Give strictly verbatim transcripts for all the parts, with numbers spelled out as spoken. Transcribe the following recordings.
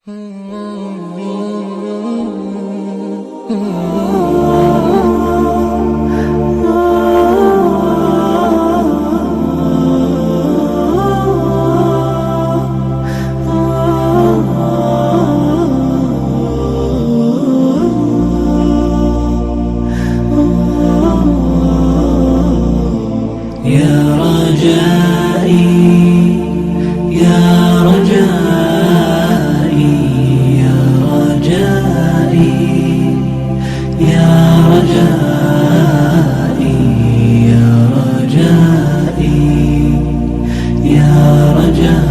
يا رجائي، يا رجائي، يا رجائي، يا رجائي، يا رجائي، يا رجائي.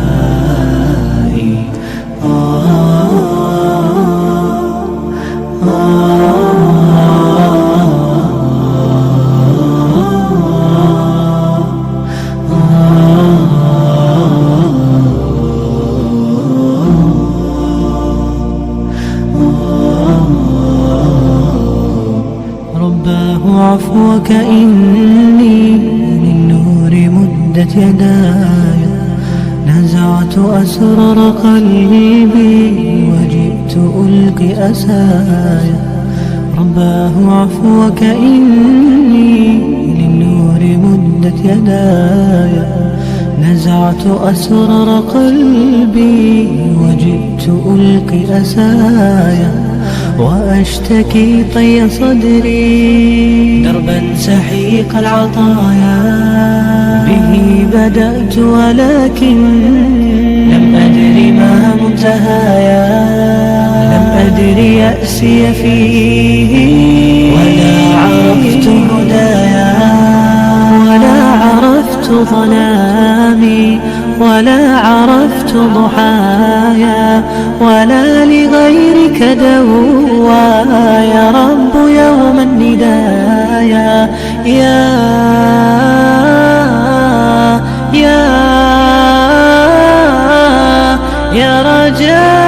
رباه عفوك إني للنور مدت يداي، نزعت أسرار قلبي وجئت ألقي أسايا. رباه عفوك إني للنور مدت يداي، نزعت أسرار قلبي وجئت ألقي أسايا، وأشتكي طي صدري دربا سحيق العطايا. به بدأت ولكن لم أدر ما منتهايا، لم أدر يأسي فيه ولا عرفت هدايا، ولا عرفت ظلامي ولا عرفت ضحايا، ولا لغيرك دوايا. رب يوم الندايا، يا، يا، يا رجاء